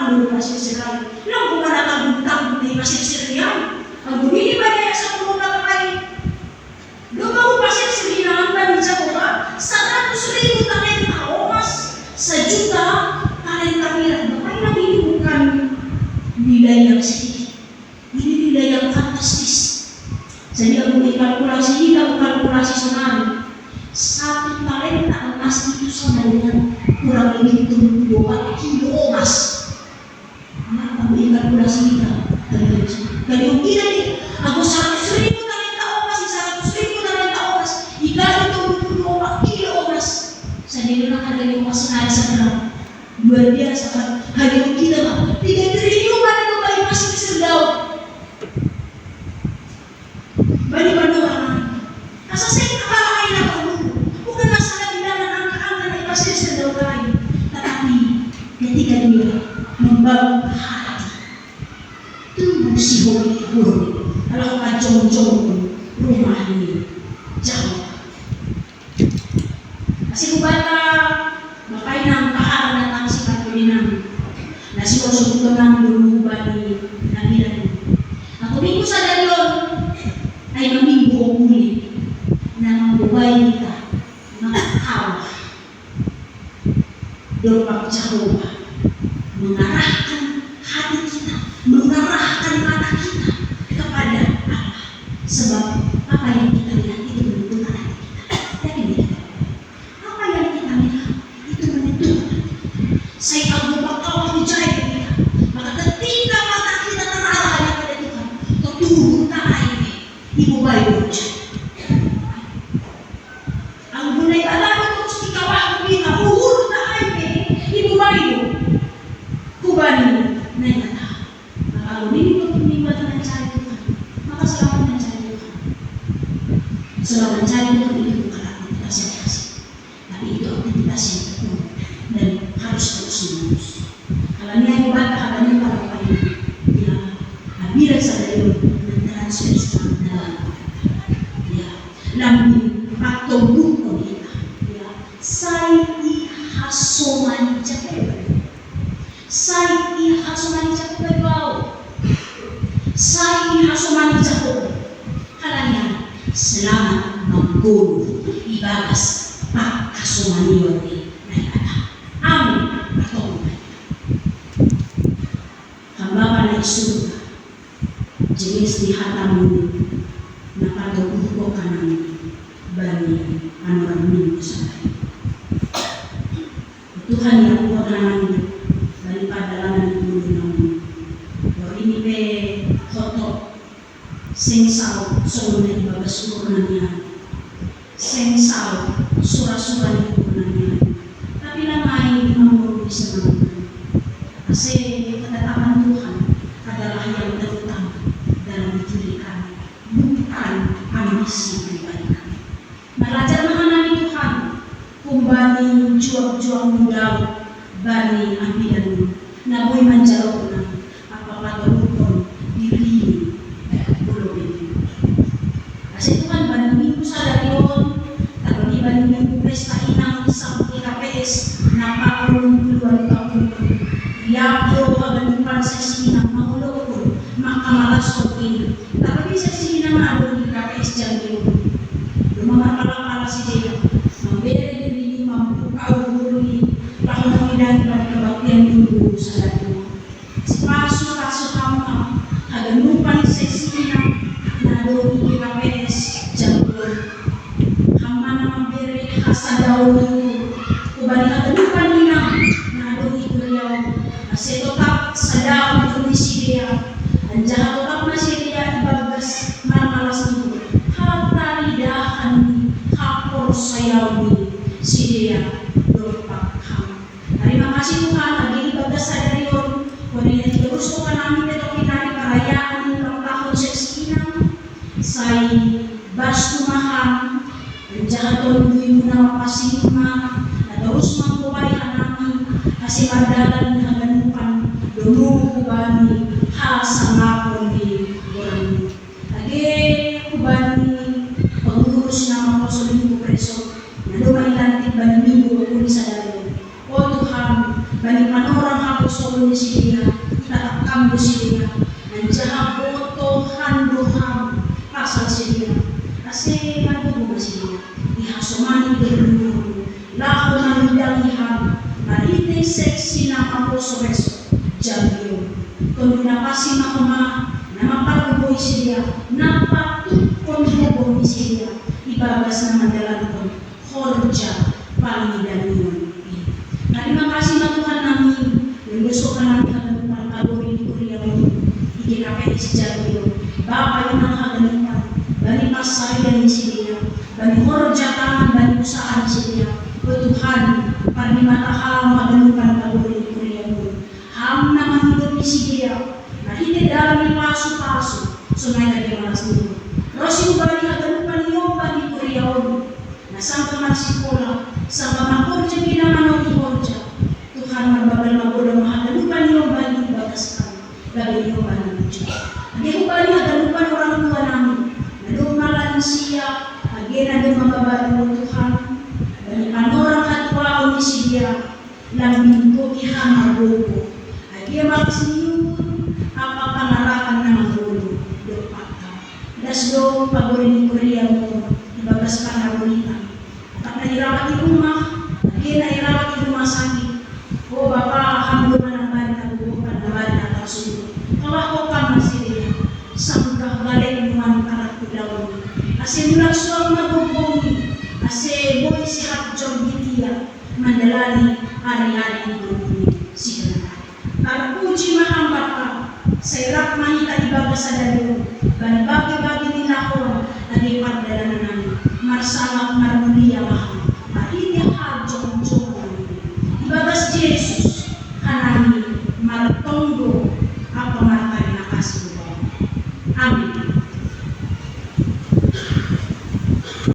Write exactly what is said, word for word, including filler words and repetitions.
Ang pasir-sir kayo. Lang ko man ang tanggung-tanggung na ipasir-sir niya. Ang bumili ba niya sa pumunta pa kayo? Doon ba ko pasir-sir niya ang bani Jehovah? Sa ratus ribu talenta oras, sa juta talenta pira. Bakit na binukan nila yung sige? Hindi nila yung fantastis. Jadi, ang ikalkulasi nila, ang kalkulasi sa namin, satu talenta ang mas dito sa Manila, kurang lebih tulo kilo oras. Ah, ang ikalkulasi nila, talaga siya. Kaya yung ina niya, ako sa suripo talenta oras, sa suripo talenta oras, ikaw ito, tulo kilo oras. Sa nila na kaya yung mas nari sa ground. Luar biasa, kan? Hanya kita, kan? Tiga triliun kan itu bayi masih sedang. Bali-bali orang. Asa sa ikakalakay na pagbubo. Bukan masalah bilangan ang kaangan ay pasensya daw tayo. Tatapi, ketika dia membangun hati, tumbuh si Hori Hori. Kalau kajong-jong rumah ini. Jauh. Kasi kung bata, makainang paaral na tang si Patulinang. Na si Oso Kutonang lumuban ni Nabilan. Ako din ko sa dalyon, ay maminggo o muli na mabubay kita, makakawa. Doon pag Jehovah, mengarahkan hati kita, mengarahkan mata kita kepada Allah. Sebab apa yang kita lihat itu menentukan hati kita. Yakin kita? Apa yang kita lihat itu menentukan hati kita. Saya abu bakal aku jahit kita. Maka ketika mata kita terarah pada Tuhan, keturun tanah ini, ibu bayi. Ang gunay alam ko sa ikaw ako, kita, uhul na ay, ibu bayi. Kubani na yata. Maka uling ko kung may mata ng tiyan ko. Makasalamat ng tiyan ko. Salamat ng tiyan ko, hindi ko kalapit. Kasi, kasi. Tapi ito ang tinitas niya ito. Dan harus terus menerus. Kalau niya yung bata, kagano pa lang kayo. Kaya, ang bilang sa layo, ng transfer sa mga nalaman. Kaya, lambing, pagtulog ko nila. Kaya, say ihasoman ni Jacob. Say ihasoman ni Jacob, wow. Say ihasoman ni Jacob. Kala niya, salamat, mangkul, ibagas, pagkasumaniwan ni Naibata. Amin, atong Naibata. Kambaba na isurga, jenis ni hatamu, napatubuh ko kanang bani ano ramin ko sa Tuhan ya, Tuhan namin, bani padalanan ni Tuhan namin. Pero ini pe hoto, sing sao, so na ibagas ko na niya. Sing sao, sura-sura ni ko na niya. Tapi lamay, amor ko sa naman. Kasi katatapan Tuhan adalah yang terutama dalam diri kami, bukan ambisi pribadi kami. Nalajar na kami Tuhan, kumbani juag-juag mudaw, bani ambilan na boy manjalo na, apa patorukon diri, eh, bulog ini. Kasi Tuhan, bani minggu sa darion, tapi bani minggu pesta inang isang ika P S, na pakulong puluhan taon. Yabro ka bani pansa sinang mangulokon, makamalas ko ini. Tapi sa sinang adon ika P S dyan yun. Lumamapala-pala si Jaya. Mambere diri, mambuka guru ni, lakukan ilan, kabaktian dulu sa dati. Sipaso-paso kama, kaganupan sa sinang, na doon ika P S, dyan ko. Kama na mambere, kasadaw ni, kubali kaganupan nila, na doon ika yaw. Kasi totap, sadaw ni si Jaya. Anjaha totap na si Jaya, ibagas, maramalas ni, kataridahan ni, kaporsayaw ni, si Jaya, doon pa, kama. Terima kasih Tuhan, agi ibagas sa darion, kundi na terus ko kanami, pero kita ni karayaan ni pagpakon sa sinang, say bastumahan, jahaton duy mo na mapasima, na terus mangkubay anami, kasi madalan ni haganupan, dumuko ba ni, ha, sa ngapon ni, orang. Agi, kuban ni, pangurus na mapasulin ko preso, na dumailantik ba ni minggu ko ni sa darion. O Tuhan, bani panorang ako sa ulo ni si Sidea, itatap kam do sidea, manjaha botohan do ham pasal sidea, ase margogo ma sidea, iha somani do luhur, laho mangidangi ham, marhite seksi na maposo reso, jamion. Tondu na pansing ma homa, na mampargogoi sidea, na patuduhon gogo ni sidea, ibagas na mandalankon horja pangidangion i. Tarima kasih ma Tuhan nami, mendosokan nami haganupan pagori ni kuriamu, i G K P S Jamion, Bapa inang haganupan, bani pansarian ni sidea, bani horja tangan, bani usaha ni sidea, o Tuhan, pardimatahon haganupan pagori ni kuriamu, ham na mangidomi sidea, marhite dalan ni pasupasu, sonai lagi malas ni. Ro si hubani haganupan ni ombah ni kuriamu, na sanggah marsikola, sanggah mangkorja pe na manauli horja. Tuhan, marbagal magodang ma haganupan ni ombah ni ibagas kam, gabe ni ombah na mulia. Age hubani haganupan orang tua nami, na domma lansia, age na domma mabalu, o Tuhan, bani panorang hatuaon ni sidea, lam bingkoki ham margogo, age malas ni uhur, ampa pangarapan na manggolo, dompak kam. Das do pagori ni kuriamu, ibagas pangarapan. Atap na dirawat di rumah, age na dirawat di rumah sakit. O Bapa, ham do manambari na gogohon, nambari na tarsuruh. Kawahon kam ma sidea, sanggah gale nuan arah tu daun. Ase mulak suang ma gogomi, ase boi sehat jolma di tiar, mandalani ari-ari di gogomi sidea. Tarpuji ma ham Bapa, sai rap ma hita ibagas sadari on, bani bage-bage ni lahoan, age pardalanan nami, marsangap marmulia ma ham, marhite hajongjongan nami. Ibagas Jesus, hanami martonggo, ampa martarima kasih. Amin.